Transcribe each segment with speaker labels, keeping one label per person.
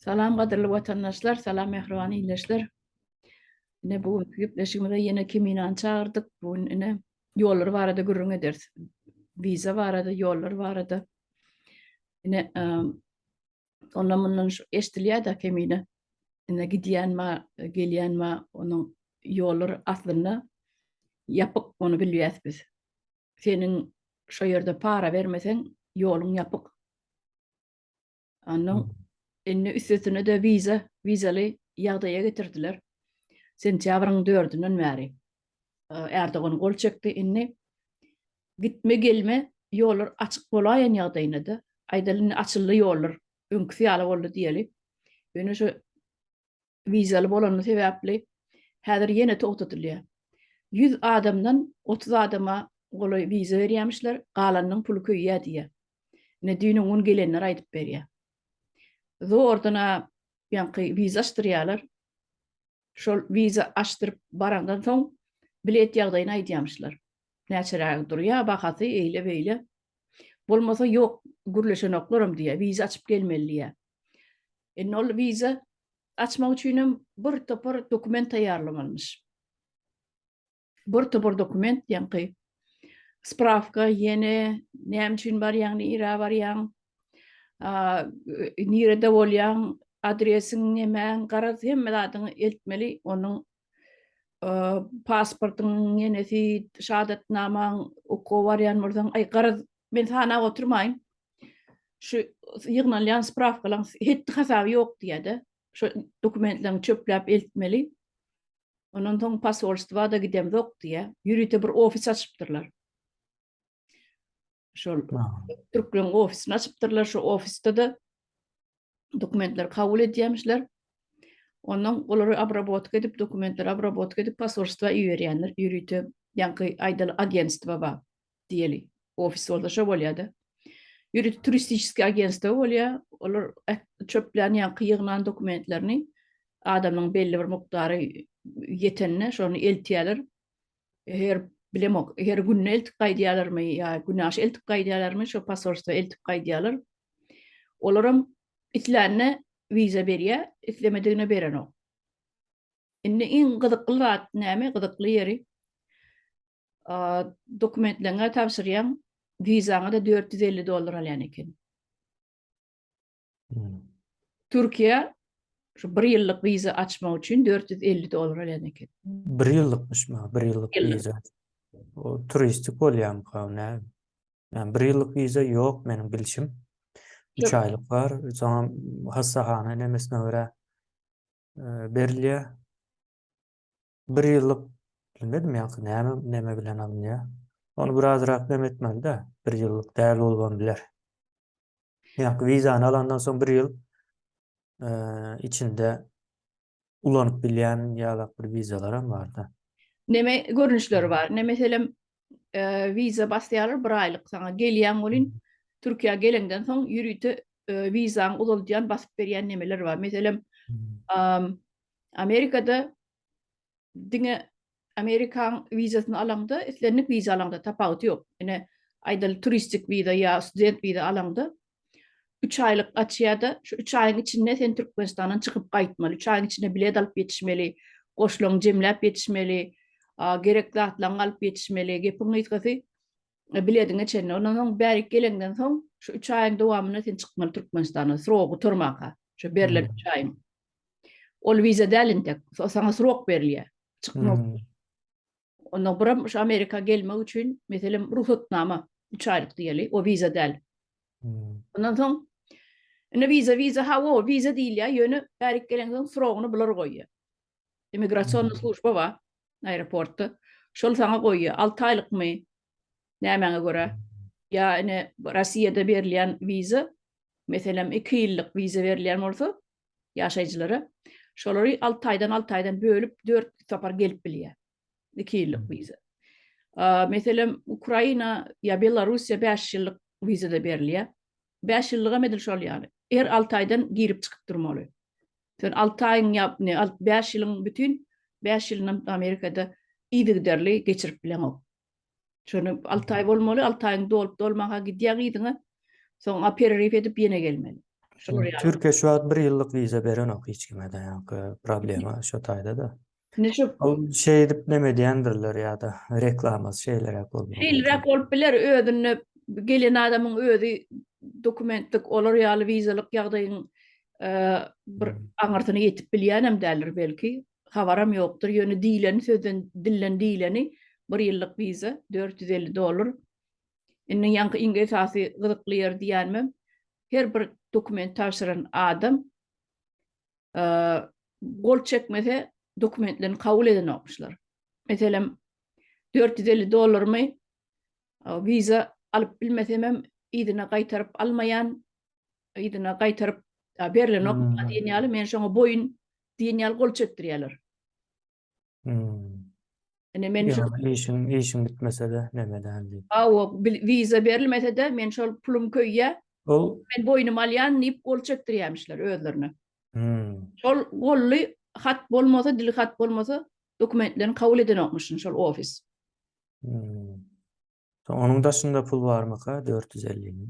Speaker 1: Salam gadyrly watandaşlar, salam mähriban ildeşler. Ine bu günki gepleşigimize ýene Keminany çagyrdyk. Bu gün ine ýollar barada gürrüň ederis. Wiza barada, ýollar barada. Ine ondan mundan şu eşidilýär-de Kemine. Ine gidýän ma, gelýän ma, onuň ýollar aslynda ýapyk, ony bilýäs biz. Seniň şo ýerde para bermeseň, ýoluň ýapyk. Ondan indi üstesine-de wiza, wizaly ýagdaýa getirdiler. Sentýabryň dördünden bäri Erdogan gol çekdi. Indi gitme gelme ýollar açyk bolaýan ýagdaýynda-da, aýdaly indi açyldy ýollar, öňküsi ýaly boldy diýeli. Ýöne şu wizaly bolany sebäpli häzir ýene togtadylýar. 100 adamdan 30 adama golaý wiza berýärmişler, galanynyň puly köýýär diýýär. Ine düýn gün gelenler aýdyp berýär. Zordan-a ýaňky wiza açdyrýarlar. Şol wiza açdyryp barandan soň bilet ýagdaýyny aýdýarmyşlar. Näçeräge durýar, bahasy eýle-beýle. Bolmasa ýok, gürleşenoklaram diýýär, wiza açyp gelmeli diýýär. Indi ol wiza açmak üçinem bir topar dokument taýýarlamalymyş. Bir topar dokument ýaňky sprawka ýene näme üçin barýaň, nirä barýaň, nirede bolýaň, adresiň nemäň, garaz hemme zadyňy eltmeli, onuň pasportyň ýenesi, şahadatnamaň, okuwa barýan bolsaň, aý garaz men sanap oturmaýyn. Şu ýygnalýan sprawkalaryň hetdi-hasaby ýok diýýär-de. Şu dokumentlerini çöpläp eltmeli. Ondan soň posolstwa-da gidemzok diýýär. Ýörite bir ofis açypdyrlar. Şol türkleriň ofisini açypdyrlar. Şu ofisde-de dokumentleri kabul edýärmişler. Ondan olary obrabotka edip, dokumentleri obrabotka edip posolstwa iberýänler. Ýörite ýaňky aýdaly agentstwo bar diýeli. Ofis bolsa şo bolýar-da. Ýörite turistiçeskiý agentstwo bolýar. Olar çöplän ýaňky ýygnan dokumentlerini adamyň belli bir mukdary ýetende şony eltýärler. Her bilemok, her günde eltip gaýdýarlarmy ýa günaşa eltip gaýdýarlarmy, şo posolstwa eltip gaýdýarlar. Olaram islänine wiza berýär, islemedigine berenok. Indi iň gyzykly zat näme, gyzykly ýeri dokumentleriňe tabşyrýaň, wizaňa-da 450 dollar alýan eken. Hmm. Türkiýe şu bir ýyllyk wiza açmak üçin 450 dollar alýan eken.
Speaker 2: Bir ýyllykmyşmy? Bir ýyllyk wiza. O turistik bolýarmyka, näme? Yani bir ýyllyk wiza ýok meniň bilşim. 3 aýlyk bar. Soňam hassahana nemesine görä e, berilýär. Bir ýyllyk bilmedim ýaňky näme näme bilen alynýar. Ony birazrak neme etmeli-de, bir ýyllyk däl bolubam biler. Ýaňky wizany alandan soň bir ýyl e, içinde ulanyp bilýän ýalak bir wizalaram barda.
Speaker 1: Neme görnüşleri bar. Ne meselem e, wiza basýarlar bir aýlyk saňa gelýän welin Türkiýä geleňden soň ýörite e, wizaňy uzaldýan basyp berýän nemeler bar. Meselem Amerikada diňe Amerikan wizasyny alaňda, islendik wiza alaňda tapawuty ýok. Ine, aýdaly turistik wiza ýa student wiza alaňda 3 aýlyk açýar-da, şu 3 aýyň içinde sen Türkmenistandan çykyp gaýtmaly. 3 aýyň içinde bilet alyp ýetişmeli, goşlaryňy jemläp ýetişmeli, gerek zatlaryňy alyp ýetişmeli. Gepiň gysgasy, e, bilediňe çenli. Ondan soň bärik geleňden soň şu 3 aýyň dowamynda sen çykmaly Türkmenistana, srogy gutarmaka. Şu berlen 3 aýyň. Ol wiza däl intek. Saňa srok berilýär. Çykmak. Hmm. Ondan buram şu Amerika gelmek üçin meselem rugsatnama 3 aýlyk diýeli, o wiza däl. Hmm. Ondan soň indi wiza wiza ha o wiza diýilýär, ýöne bärik gelen soň srogyny bular goýýar. Immigrasionny hmm. slujba bar aeroportda. Şol saňa goýýar. 6 aýlykmy? Nämäňe görä? Ýa ine Rossiýada berilýän wiza meselem 2 ýyllyk wiza berilýän bolsa, ýaşaýjylara şolary 6 aýdan 6 aýdan bölüp 4 sapar gelip bilýär. 2 ýyllyk wiza. Meselem, Ukraina ýa Belarussiýa 5 ýyllyk wiza-da berilýär. 5 ýyllygam edil şol ýaly. Her 6 aýdan girip çykyp durmaly. Sen 6 aýyň ýa ne 5 ýylyň bütin 5 ýylynam Amerikada yzygiderli geçirip bileňok. Şony 6 aý bolmaly, 6 aýyň dolup dolmanka gidýäň yzyňa. Soň pererif edip ýene gelmeli. Şolar ýaly.
Speaker 2: Türkiýe şu wagt bir ýyllyk wiza berenok hiç kime-de, ýaňky problema şo taýda-da.
Speaker 1: Indi şu
Speaker 2: Ol şeýdip neme edýändirler ýa-da reklamasy şeýleräk bolmagy mümkin.
Speaker 1: Şeýleräk bolup biler, özünde gelen adamyň özi dokumentlik olar ýaly wizalyk ýagdaýyň bir aňyrsyna ýetip bilýänem däldir belki, habaram ýokdur, ýöne diýleni sözden dilden diýleni bir ýyllyk wiza 450 dollar. Indi ýaňky iň esasy gyzykly ýeri diýýänimem her bir dokument tabşyran adam gol çekmese dokumentlerini kabul edenokmyşlar. Meselem 450 dollarymy wiza alyp bilmesemem yzyna gaýtaryp almaýan, yzyna gaýtaryp berlenok hmm. diýen ýaly men şoňa boýun diýen ýaly gol çekdirýärler.
Speaker 2: Hmm.
Speaker 1: Ine men şu
Speaker 2: işiň işiň bitmese-de neme däl diýip.
Speaker 1: Hawa, wiza berilmese-de men şol pulum köýýä.
Speaker 2: Ol
Speaker 1: men boýnuma alýan diýip gol çekdirýärmişler özlerine.
Speaker 2: Hmm.
Speaker 1: Şol golly hat bolmasa, dili hat bolmasa dokumentlerini kabul edenokmyşyn şol ofis.
Speaker 2: Hmm. Onuň daşynda pul barmyka 450-niň?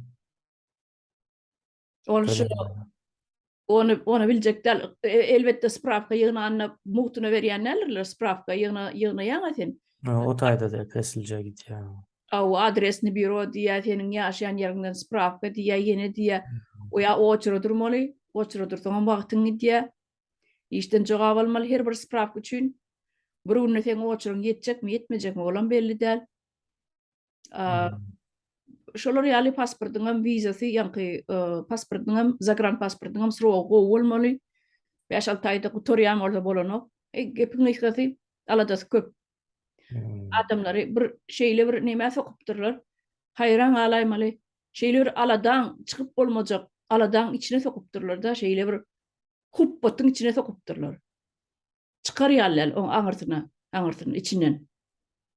Speaker 1: Ol şu ony ony biljek däl. E, elbetde sprawka ýygnanda mugtuna berýän däldirler sprawka ýygna ýygnaýaňa sen.
Speaker 2: O taýda da peslije gidýär.
Speaker 1: Aw adresini býuro diýýär, seniň ýaşaýan ýeriňden sprawka diýýär, ýene diýýär. O ýa oçura durmaly, oçura dursaňam wagtyň gidýär. Işden jogap almaly her bir sprawka üçin. Bir günde seň oçuryň ýetjekmi, ýetmejekmi olam belli däl. Şolar ýaly pasportyňam wizasy, ýaňky pasportyňam, zagran pasportyňam srogy gowy bolmaly. 5-6 aýda gutarýan bolsa bolanok. E, gepiň gysgasy, aladasy köp. Adamlary bir şeýle bir nämä sokupdyrlar. Haýran galaýmaly. Şeýle bir aladaň çykyp bolmajak aladaň içine sokupdyrlar-da, şeýle bir hupbatyň içine sokupdyrlar. Çykar ýaly däl oň aňyrsyna, aňyrsynyň içinden.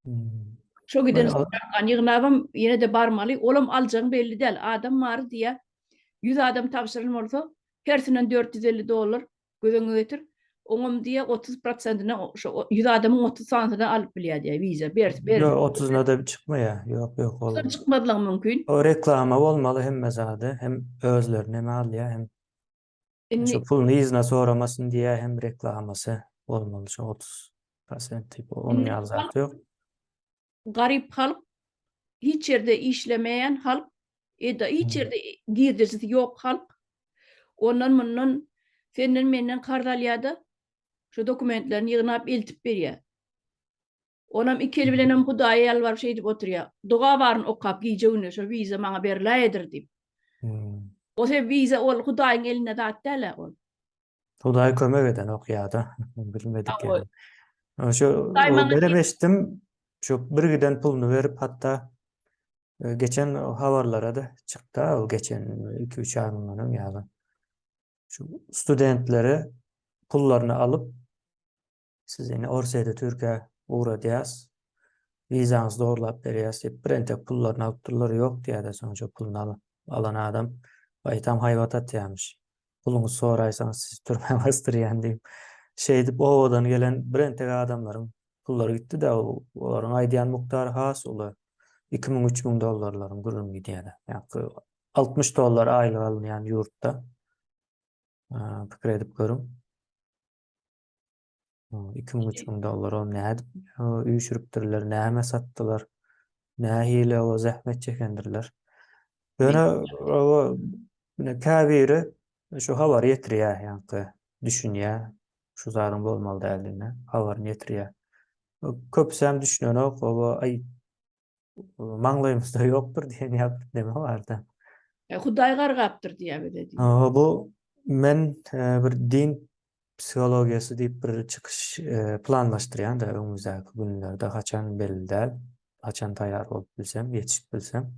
Speaker 2: Hmm.
Speaker 1: Şo giden stakany ýygnabam ýene-de barmaly, olam aljagyň belli däl. Adam bary diýýär, 100 adam tabşyran bolsa, hersinden 450 dollar göz öňüne getir. Oňam diýýär 30 prosentine şo 100 adamyň 30 sanysyna alyp bilýär diýýär wiza. Ber, ber.
Speaker 2: Ýok, 30-na-da çykmaýar. Ýok, ýok ol.
Speaker 1: Çykmazlygy mümkin.
Speaker 2: O reklama bolmaly hemme zady. Hem özlerine hem alýar, hem
Speaker 1: Indi
Speaker 2: Şu puluny yzyna soramasyn diýä hem reklamasy bolmaly şu 30 prosent diýip onuň ýaly zat ýok.
Speaker 1: Garyp halk hiç ýerde işlemeýän halk eda hiç ýerde girdejisi ýok halk ondan mundan senden menden karz alýada şu dokumentlerini ýygnap eltip berýär. Onam iki eli bilenem Hudaýa ýalbaryp şeýdip oturýar. Doga baryny okap gije-gündiz şo wiza maňa berläýedir diýip. O se wiza ol Hudaýyň elinde zat däl-ä ol.
Speaker 2: Hudaý kömek edenok ýa-da bilmedik ýaly. Şu
Speaker 1: Hudaý
Speaker 2: menem eşitdim, şu bir giden puluny berip hatda e, geçen habarlara-da çykdy ol geçen 2-3 aý mundan öň ýaly. Şu studentlere pullaryny alyp Sizi indi Orsýete, Türkiýä ugradýas. Wizaňyzy dogrulap berýäs diýip, bir entek pullaryny alypdyrlar, ýok diýýär-de, soň şo puluny alyp, alan adam gaýtam haýbat atýarmyş. Puluňyzy soraýsaňyz, sizi türmä basdyrýan diýip. Şeýdip obadan gelen bir entek adamlaryň pullary gitdi-de, olaryň aýdýan mukdary has uly. 2000, 3000 dollarlaryň gürrüňi gidýär-de. Ýa-da 60 dollar aýlyk alynýan ýurtda pikir edip görüň. 2000 3000 dollar ony nädip üýşüripdirler, näme satdylar, nähili o zähmet çekendirler. Ýöne o käbiri şu habary ýetirýär, ýaňky düşünýär, şu zadyň bolmaly däldigine habaryny ýetirýär. Köpüsi hem düşünenok, o aý maňlaýymyzda ýokdur diýen ýaly bir neme barda.
Speaker 1: E, Hudaý gargapdyr diýýär bize diýýär.
Speaker 2: Bu men e, bir din psihologiýasy diýip bir çykyş e, planlaşdyrýan da öňümizdäki günlerde haçan belli däl. Haçan taýýar bolup bilsem, ýetişip bilsem.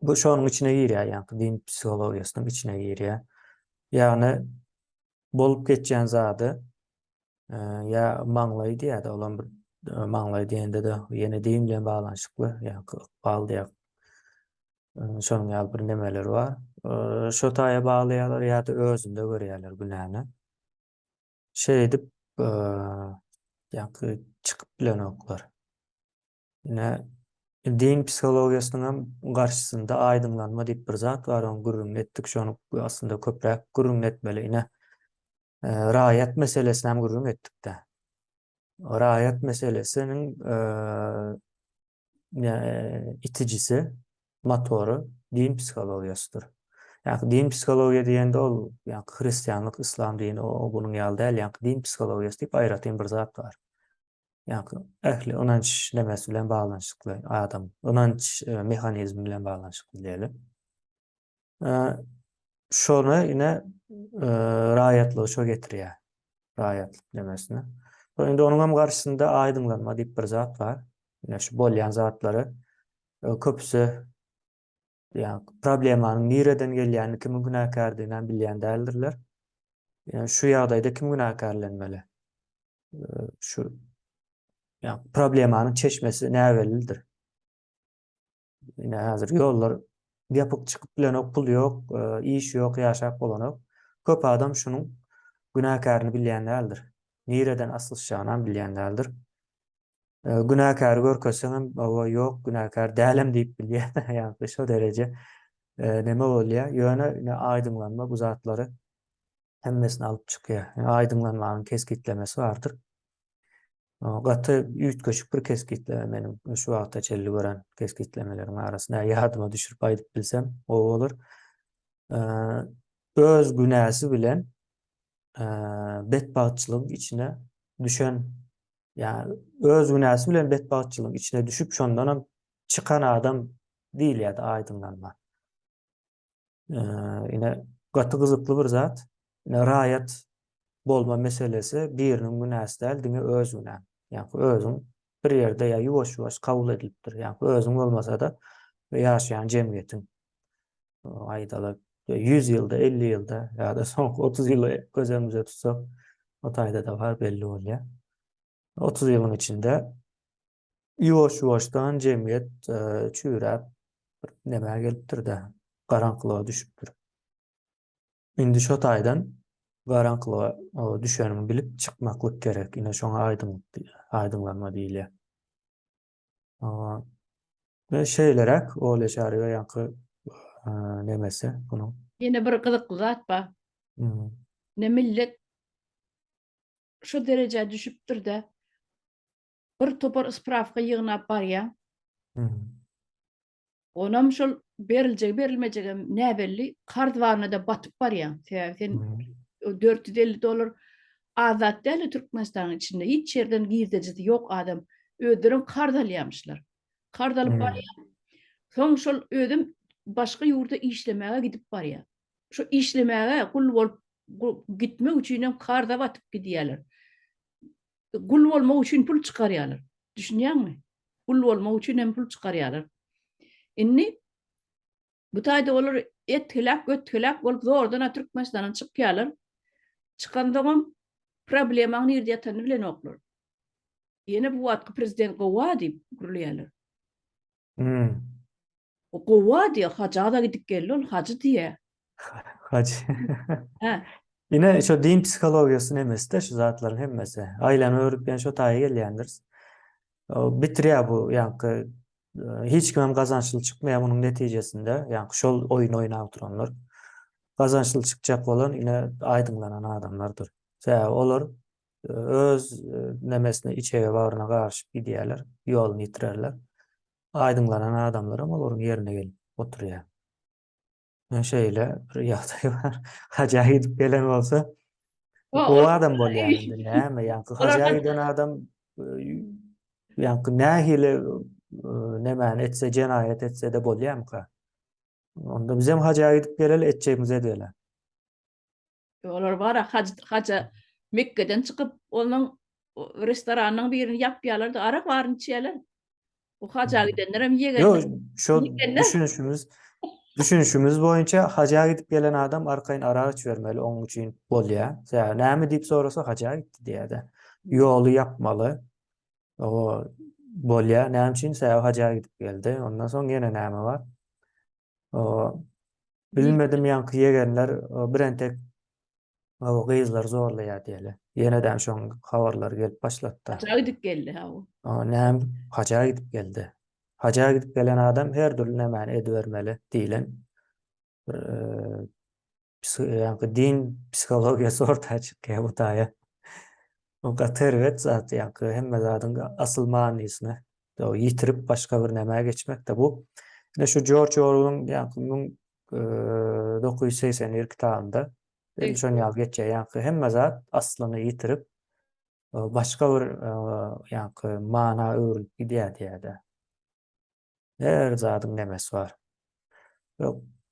Speaker 2: Bu şonuň içine girýär, ýagny din psihologiýasynyň içine girýär. Ýagny bolup geçýän zady Ýa maňlaý diýýär-de, olam bir maňlaý diýende-de ýene din bilen baglanyşykly, ýa-da ykbal diýýär. Şonuň ýaly bir nemeleri bar. Şo taýa baglaýarlar ýa-da özünde görýärler günäni. Şeýdip, ýa-da çykyp bilenoklar. Ine, Din psihologiýasynyň hem garşysynda aýdyňlanma diýip bir zat bar, onuň gürrüňini etdik, şony aslynda köpräk gürrüňini etmeli. Ine, raýat meselesini hem gürrüň etdik-de. Raýat meselesiniň itijisi, motory din psihologiýasydyr. Ýa din psihologiýa diýende ol ýa hristianlyk, islam dini o bunuň ýaly däl, ýa din psihologiýasy diýip aýratyn bir zat bar. Ýa ähli ynanç nemesi bilen baglanyşykly adam, ynanç e, mehanizmi bilen baglanyşykly diýeli. E, şony ine e, raýatlygy şo getirýär. Raýatlyk nemesine. Indi onuň hem garşysynda aýdyňlanma diýip bir zat bar. Ine şu bolýan zatlary köpüsi ýa problemanyň nireden gelýänini, kimiň günäkärdigini hem bilýän däldirler. Ýa şu ýagdaýda kim günäkärlenmeli? Şu ýa problemanyň çeşmesi näbellidir. Ine häzir ýollar ýapyk çykyp bilenok, pul ýok, iş ýok, ýaşap bolanok. Köp adam şunuň günäkärini bilýän däldir. Nireden aslyşjagyny hem bilýän däldir. Günäkäri görkezseňem, hawa, ýok, günäkär dälem diýip bilýär. Ýagny şo dereje neme bolýar. Ýöne ine aýdyňlanma bu zatlary hemmesini alyp çykýar. Aýdyňlanmanyň kesgitlemesi bardyr. Gaty üýtgeşik bir kesgitleme meniň şu wagta çenli gören kesgitlemeleriň arasynda ýadyma düşürip aýdyp bilsem gowy bolar. Öz günäsi bilen betbagtçylygyň içine düşen Ýa öz günäsi bilen betbagtçylygyň içine düşüp şondanam çykan adam diýilýärdi aýdyňlanma. Ine gaty gyzykly bir zat. Ine raýat bolma meselesi biriniň günäsi däl, diňe öz günäň. Ýa özüň bir ýerde ýa ýuwaş-ýuwaş kabul edilipdir. Ýa özüň bolmasa-da ýaşaýan jemgyýetiň aýdaly 100 ýylda, 50 ýylda ýa-da soňky 30 ýyly göz öňümüze tutsak, o taýda-da bar belli bolýar. 30 ýylyň içinde ýuwaş-ýuwaşdan jemgyýet e, çüýräp bir nämä gelipdir-de, garaňkylyga düşüpdir. Indi şo taýdan garaňkylyga düşenini bilip çykmaklyk gerek. Ine şoňa aýdyňlyk aýdyňlanma diýilýär. Ve şeýleräk Olya Şaryýewa ýaňky nemesi bunuň.
Speaker 1: Ýene bir gyzykly zat bar. Ne millet şu derejä düşüpdir-de, bir topar sprawka ýygnap barýaň. Onam şol beriljegi berilmejegem näbelli, karz baryna-da batyp barýaň. Sebäbi sen 450 dollar az zat däl-de Türkmenistanyň içinde. Hiç ýerden girdejisi ýok adam. Özlerem karz alýarmyşlar. Karz alyp barýar. Soň şol özem başga ýurda işlemäge gidip barýar. Şo işlemäge gul bolup gitmek üçinem karza batyp gidýärler. Gul bolmak üçin pul çykarýarlar. Düşünýäňmi? Gul bolmak üçin hem pul çykarýarlar. Indi bu taýda olar etgeläp, götgeläp bolup zordan Türkmenistandan çykýarlar. Çykansoňam problemaň nirde ýatanyny bilenoklar. Ýene bu wagtky prezident gowa diýip gürleýärler.
Speaker 2: Hmm.
Speaker 1: O gowa diýýär, haja-da gidip geldi ol, hajy diýýär.
Speaker 2: Hajy.
Speaker 1: Hä.
Speaker 2: Ine şo din psihologiýasy nemesi-de şu zatlaryň hemmesi. Aýlanyp örüp ýene şo taýa gelýändiris. Bitirýär bu ýaňky hiç kimem gazançly çykmaýar munuň netijesinde. Ýaňky şol oýun oýnap oturanlar. Gazançly çykjak bolan ine aýdyňlanan adamlardyr. Sebäbi olar öz nemesine içege bagryna garyşyp gidýärler, ýoluny ýitirerler. Aýdyňlanan adamlaram olaryň ýerine gelip oturýar. Men şeýle bir ýagdaý bar. Haja gidip gelen bolsa, gowy adam bolýar indi. Näme, ýaňky haja giden adam ýaňky nähili nemäni etse, jenaýat etse-de bolýarmyka? Onda bizem haja gidip geleli, etjegimizi edeli.
Speaker 1: Olar bara haj haja Mekgeden çykyp, onuň restoranyň birini ýapýarlar-da, arak baryny içýärler. Bu haja gidenler hem ýegenler.
Speaker 2: Ýok, şo düşünişimiz düşünişimiz boýunça haja gidip gelen adam arkaýyn arak içibermeli, onuň üçin bolýar. Sebäbi näme diýip sorasa haja gitdi diýýär-de. Ýoly ýapmaly. O bolýar. Näme üçin? Sebäbi haja gidip geldi. Ondan soň ýene näme bar? O bilmedim ýaňky ýegenler birentek o gyzlar zorlaýar diýeli. Ýene-de şoň habarlary gelip başlady.
Speaker 1: Haja gidip geldi ha o.
Speaker 2: O näme haja gidip geldi. Haja gidip gelen adam her dürli nämäni edibermeli diýlen bir ýaňky din psihologiýasy orta çykýar bu taýa. O gaty erbet zat ýaňky hemme zadyň asyl manysyny ýitirip başga bir nämä geçmek-de bu. Ine şu Jorj Orwelliň ýaňky 1981 kitabynda edil şon ýaly geçýär. Ýaňky hemme zat aslyny ýitirip başga bir ýaňky mana öwrülip gidýär diýýär-de. Her zadyň nemesi bar.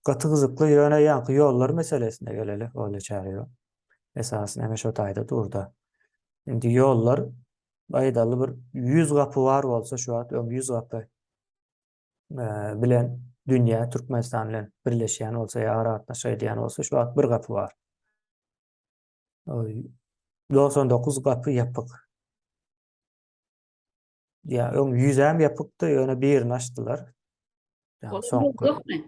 Speaker 2: Gaty gyzykly, ýöne ýaňky ýollar meselesine geleli, Olja Çaryýewa. Esasy neme şo taýda dur-da. Indi ýollar aýdaly bir 100 gapy bar bolsa şu wagt öň 100 gapy bilen dünýä Türkmenistan bilen birleşýän bolsa ýa aragatnaşyk edýän bolsa şu wagt bir gapy bar. 99 gapy ýapyk. Ýa öň ýüzäm ýapykdy, ýöne birini açdylar. Ýa soňky.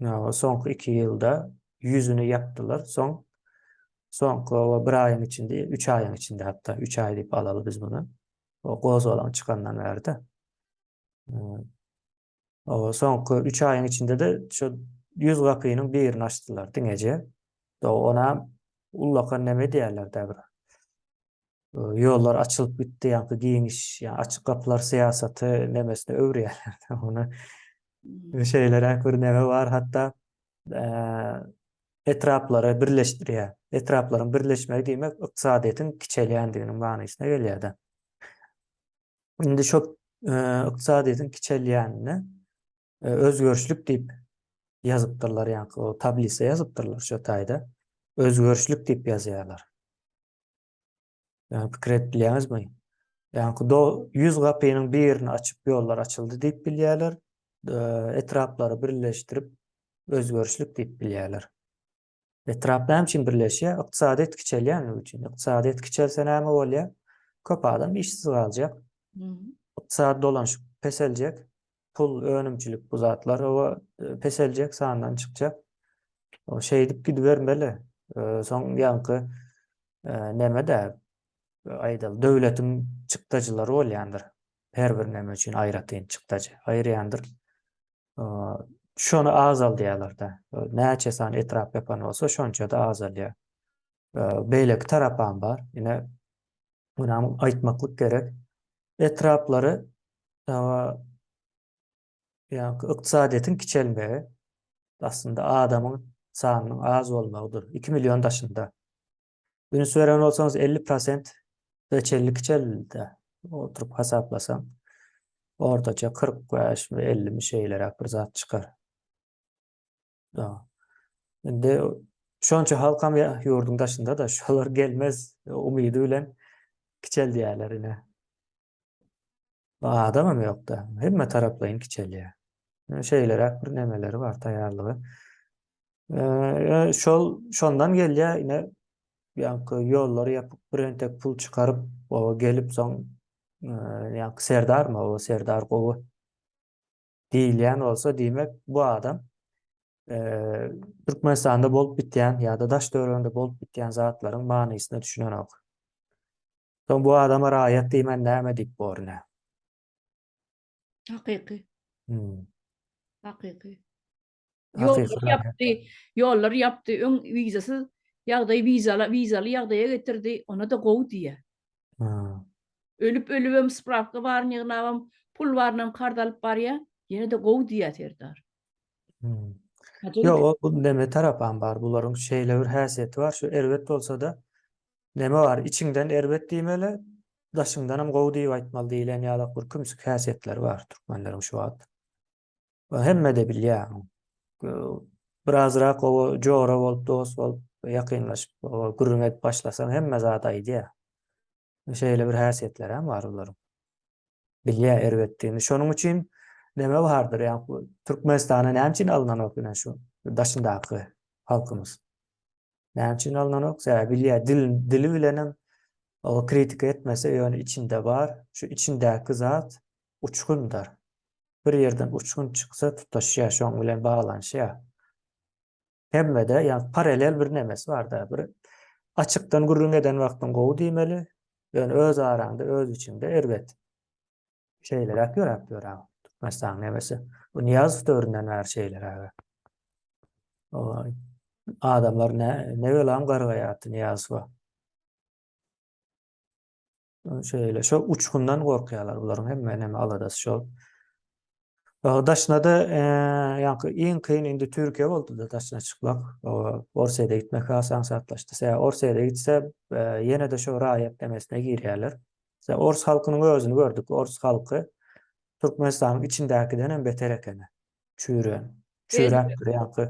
Speaker 2: Ýa soňky 2 ýylda ýüzüni ýapdylar. Soň soňky o bir aýyň içinde, 3 aýyň içinde hatda 3 aý diýip alaly biz muny. O gozgalaň çykandan bäri-de. O soňky 3 aýyň içinde-de şu 100 gapynyň birini açdylar diňeje. Ona ullakan neme diýerler-dä bir. Ýollar açylyp gitdi, ýaňky giňiş, ýa açyk gapylar syýasaty nemesine öwürýärler. Ony şeýleräk bir neme bar, hatda etraplary birleşdirýär. Etraplaryň birleşmegi diýmek ykdysadyýetiň kiçelýändiginiň manysyna gelýär-de. Indi şo ykdysadyýetiň kiçelýänine özgerişlik diýip ýazypdyrlar, ýaňky o tablisa ýazypdyrlar şo taýda. Özgerişlik diýip ýazýarlar. Ýa pikir edip bilýäňizmi? Ýaňky do 100 gapynyň birini açyp ýollar açyldy diýip bilýärler. Etraplary birleşdirip özgerişlik diýip bilýärler. Etrap näme üçin birleşýär? Ykdysadyýet kiçelýänligi üçin. Ykdysadyýet kiçelse näme bolýar? Köp adam işsiz galjak. Ykdysady dolanyşyk peseljek. Pul, önümçilik bu zatlar oba peseljek, sandan çykjak. Şeýdip gidibermeli. Soň ýaňky neme-de aýdaly, döwletiň çykdajylary bolýandyr. Her bir neme üçin aýratyn çykdajy aýyrýandyr. Şony azaldýarlar-da. Näçe sany etrap ýapan bolsa, şonça-da azalýar. Beýleki tarapam bar. Ine, munam aýtmaklyk gerek. Etraplary ýa ykdysadyýetiň kiçelmegi aslynda adamyň sanynyň az bolmagydyr. 2 million daşynda. Üns beren bolsaňyz 50 prosent çenli kiçeldi. Oturyp hasaplasaň ortaça 45 mi 50 mi şeýleräk bir zat çykar. Indi şonça halkam ýurduň daşynda da şolar gelmez umydy bilen kiçeldýärler ine. Adamam ýokda. Hemme taraplaýyn kiçelýär. Şeýleräk bir nemeleri bar taýýarlygy. Şol şondan gelýär ine ýaňky ýollary ýapyp bir entek pul çykaryp o gelip soň ýaňky serdarmy o serdar gowy diýilýän bolsa diýmek bu adam Türkmenistanda bolup bitýän ýa-da daş töwereginde bolup bitýän zatlaryň manysyna düşünenok. Soň bu adama raýat diýmän näme diýip bor ine.
Speaker 1: Hakyky. Hmm. Hakyky. Ýollary ýapdy, ýollary ýapdy, öň wizasyz ýagdaý wizaly, wizaly ýagdaýa getirdi, ona-da gowy diýýär.
Speaker 2: Hmm.
Speaker 1: Ölüp ölübem sprawka baryny ýygnabam, pul barynam karz alyp barýar, ýene-de gowy diýýär Serdar.
Speaker 2: Hmm. Ýok, o neme tarapam bar, bularyň şeýle bir häsiýeti bar, şu erbet bolsa-da Neme bar, içiňden erbet diýmeli, daşyňdanam gowy diýip aýtmaly diýlen ýalak bir kümsük häsiýetleri bar türkmenleriň şu wagt. Hemme-de bilýär. Birazrak gowy jora bolup, dost bolup, ýakynlaşyp, gürrüň edip başlasaň hemme zady aýdýar. Şeýle bir häsiýetleri hem bar olaryň. Bilýär erbetdigini. Şonuň üçin neme bardyr, ýa Türkmenistana näme üçin alynanok ine şu daşyndaky halkymyz. Näme üçin alynanok? Sebäbi bilýär, dil, dili bilenem o kritika etmese, ýöne içinde bar. Şu içindäki zat uçgundyr. Bir ýerden uçgun çyksa tutaşýar, şoň bilen baglanyşýar. Hemmede, ýa paralel bir nemesi bar-da, bir açykdan gürrüň eden wagtyň gowy diýmeli, ýöne öz araňda, öz içiňde erbet. Şeýleräk ýöräp ýör-ä. Türkmenistanyň nemesi. Bu Nyýazow döwründen bäri şeýleräge. Adamlar ne, ne belam gargaýardy Nyýazowa. Şeýle, şo uçgundan gorkýarlar bularyň hemme neme aladasy şol. Daşyna-da ýaňky iň kyn indi Türkiýe boldy-da daşyna çykmak. Orsýede gitmek has aňsatlaşdy. Sebäbi Orsýede gitse ýene-de şo raýat nemesine girýärler. Sebäbi ors halkynyň özüni gördük. Ors halky Türkmenistanyň içindäkiden hem beter ekeni. Çüýrän. Çüýräpdir ýaňky.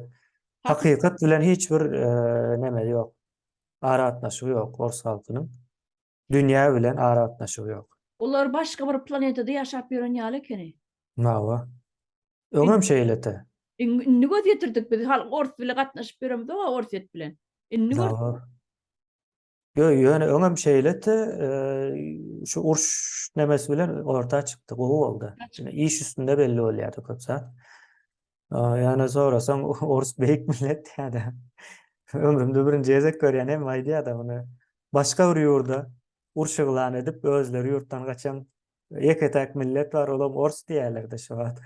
Speaker 2: Hakykat bilen hiç bir neme ýok. Aragatnaşygy ýok ors halkynyň. Dünýä bilen aragatnaşygy ýok.
Speaker 1: Olar başga bir planetada ýaşap ýören ýaly ekeni.
Speaker 2: Hawa. Öňem şeýledi.
Speaker 1: Indi göz ýetirdik biz halk ors bile gatnaşyp ýöremizok orsýet bilen. Indi gördük.
Speaker 2: Hawa. Ýo, ýöne öňem şeýledi, şu uruş nemesi bilen orta çykdy, gowy boldy. Iş üstünde belli bolýardy köp zat. Ýöne sorasaň ors beýik millet diýýär-de. Ömrümde birinji gezek görýän hem aýdýar-da muny. Başga bir ýurda uruş yglan edip, özleri ýurtdan gaçan ýeke-täk millet bar, olam ors diýýärler-de şu wagt.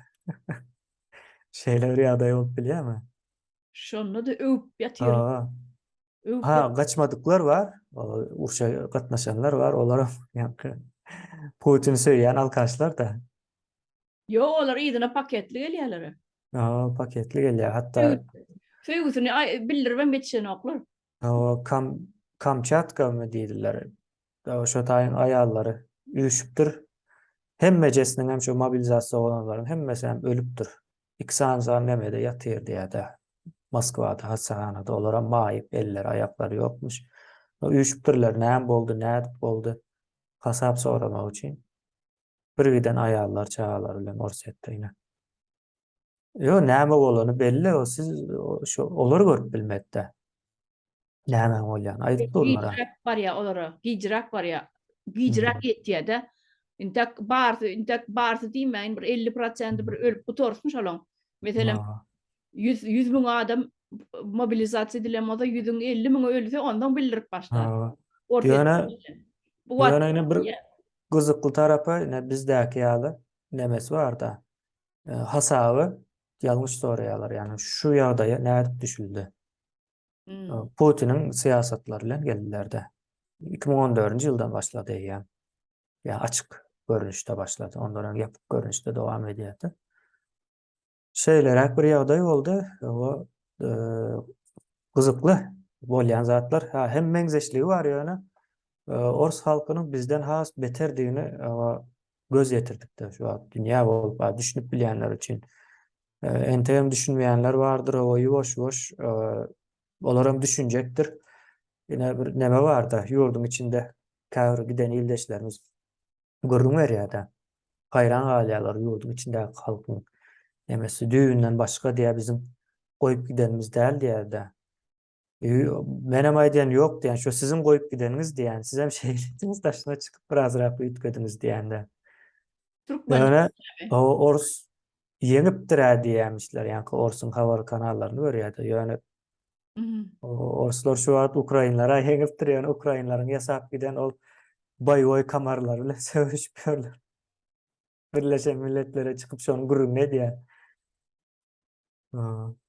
Speaker 2: Şeýle bir ýagdaý bolup bilýärmi?
Speaker 1: Şonda-da öwüp ýatyr.
Speaker 2: Öwüp Ha, gaçmadyklar bar, urşa gatnaşanlar bar, olaram ýaňky Putini söýýän alkaşlar-da.
Speaker 1: Ýok, olar yzyna paketli gelýärler.
Speaker 2: Ha, paketli gelýär. Hatda
Speaker 1: söýgüsini bildiribem ýetişenoklar.
Speaker 2: O kam Kamçatkamy diýdiler. Şo taýyň aýallary üýşüpdir. Hemmejesiniň hem şo mobilizasiýa bolanlaryň hemmesi hem ölüpdir. Iki sany nemede ýatyr diýýär-de. Moskwada hassahanada olaram maýyp, elleri, aýaklary ýokmuş. Üýşüpdirler, näme boldy, nädip boldy hasap soramak üçin. Bir giden aýallar çagalar bilen Orsýetde ine. Ýo näme bolany belli o siz şu olar görüp bilmekde. Näme bolýan aýdyp durlar.
Speaker 1: Gijräk barýa olara, gijräk barýa. Gijräk ýetýär-de. Intek barsy, intek barsy diýmäýin bir 50 prosenti bir ölüp gutarsyn şolaň. Meselem 100 100 müň adam mobilizasiýa edilen bolsa 100-iň 50 müňi ölse ondan bildirip başlar.
Speaker 2: Ýöne ýöne ine bir Gyzykly tarapy ine bizdäki ýaly nemesi barda. Hasaby ýalňyş soraýarlar. Ýagny şu ýagdaýa nädip düşüldi? Hmm. Putiniň syýasatlary bilen geldiler-de. 2014-nji ýyldan başlady eýýäm. Ýa açyk görnüşde başlady. Ondan öň ýapyk görnüşde dowam edýärdi. Şeýleräk bir ýagdaý boldy. O gyzykly bolýan zatlar. Ha, hem meňzeşligi bar ýöne ors halkynyň bizden has beterdigini göz ýetirdik-de şu wagt dünýä bolup düşünip bilýänler üçin. Entegem düşünmeýänler bardyr, o ýuwaş-ýuwaş olar hem düşünjekdir. Ine bir neme bar-da, ýurduň içinde käbir giden ildeşlerimiz gürrüň berýär-de. Haýran galýarlar ýurduň içindäki halkyň nemesi düýbünden başga diýýär biziň goýup gidenimiz däl diýýär-de. Menem aýdýan ýok diýýän şo siziň goýup gideniňiz diýýän sizem şeýlediňiz daşyna çykyp birazrak üýtgediňiz diýýän-de.
Speaker 1: Türkmen
Speaker 2: Ýöne o ors ýeňipdir-ä diýýämişler ýaňky orsuň habar kanallaryny görýär-de ýöne Orslar şu wagt ukrainlara ýeňipdir, ýöne ukrainlaryň ýasap giden ol boýwoý kamarlary bilen söweşip ýörler. Birleşen Milletlere çykyp şonuň gürrüňini edýär.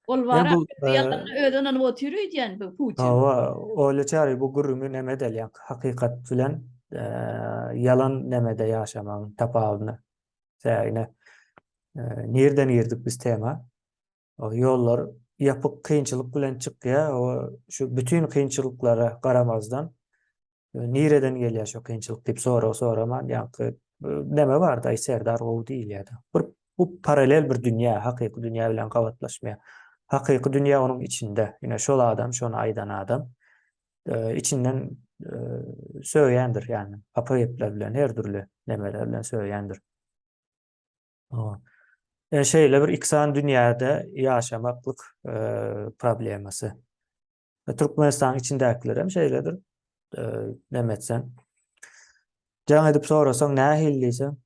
Speaker 1: Ol bar, ýalanda özi ynanyp otyr öýdýän bu Putin.
Speaker 2: Hawa, Olya Çary bu gürrüňi neme edeli, ýa hakykat bilen ýalan nemede ýaşamagyň tapawudyny. Sebäbi nirden girdik biz tema? Ýollar ýapyk kynçylyk bilen çykýar. O şu bütin kynçylyklara garamazdan nireden gelýär şu kynçylyk diýip sorag soraman, ýaňky neme barda, aý Serdar gowy diýilýär. Bir bu paralel bir dünýä, hakyky dünýä bilen gabatlaşmaýar. Hakyky dünýä onuň içinde. Ine şol adam, şony aýdan adam içinden söýendir, ýagny hapa gepler bilen, her dürli nemeler bilen söýendir. E, şeýle bir iki sany dünýäde ýaşamaklyk e, problemasy. E, Türkmenistanyň içindäkiler hem şeýledir. E, näme etsen. Jaň edip sorasaň nähili diýseň,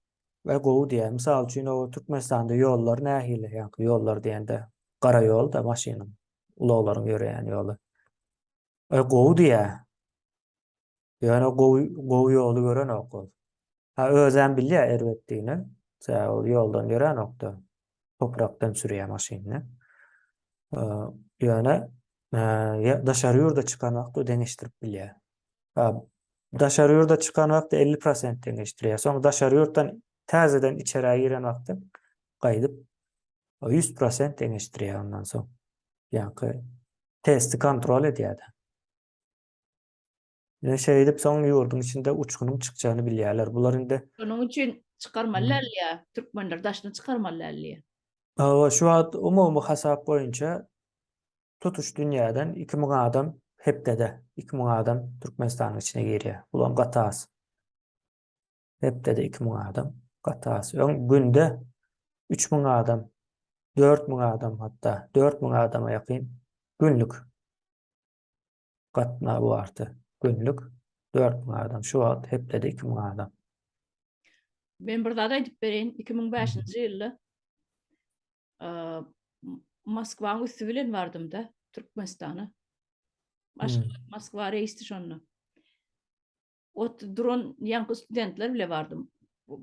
Speaker 2: we gowy diýýär. Mysal üçin, o Türkmenistanda ýollar nähili? Ýa-ni ýollar diýende gara ýol da maşynyň, ulaglaryň ýöreýän ýoly. E, gowy diýýär. Ýöne gowy gowy ýoly görenok ol. Ha özem bilýär erbetdigini. Sebäbi ol ýoldan ýöränokda. Toprakdan sürýär maşynyny. Ýöne daşary ýurda çykan wagty deňeşdirip bilýär. Daşary ýurda çykan wagty 50% deňeşdirýär. Soň daşary ýurtdan täzeden içerä giren wagty gaýdyp 100% deňeşdirýär ondan soň. Ýa-ki testi kontrol edýär-de. Ine şeýdip soň ýurduň içinde uçgunyň çykjagyny bilýärler. Bular indi
Speaker 1: Şonuň üçin çykarmaly dälýär. Türkmenler daşyna çykarmaly dälýär.
Speaker 2: Hawa, şu wagt umumy hasap boýunça tutuş dünýäden 2000 adam hepdede 2000 adam Türkmenistanyň içine girýär. Bulam gaty az. Hepdede 2000 adam gaty az. Öň günde 3000 adam, 4000 adam hatda 4000 adama ýakyn günlük gatnaw bardy. Günlük 4000 adam. Şu wagt hepdede 2000 adam.
Speaker 1: Men bir zat aýdyp bereýin. 2005-nji ýylda Moskwaň üsti bilen bardym-da Türkmenistana. Aşgabat, Moskwa reýsdi şonda. Ot duran ýaňky studentler bile bardym.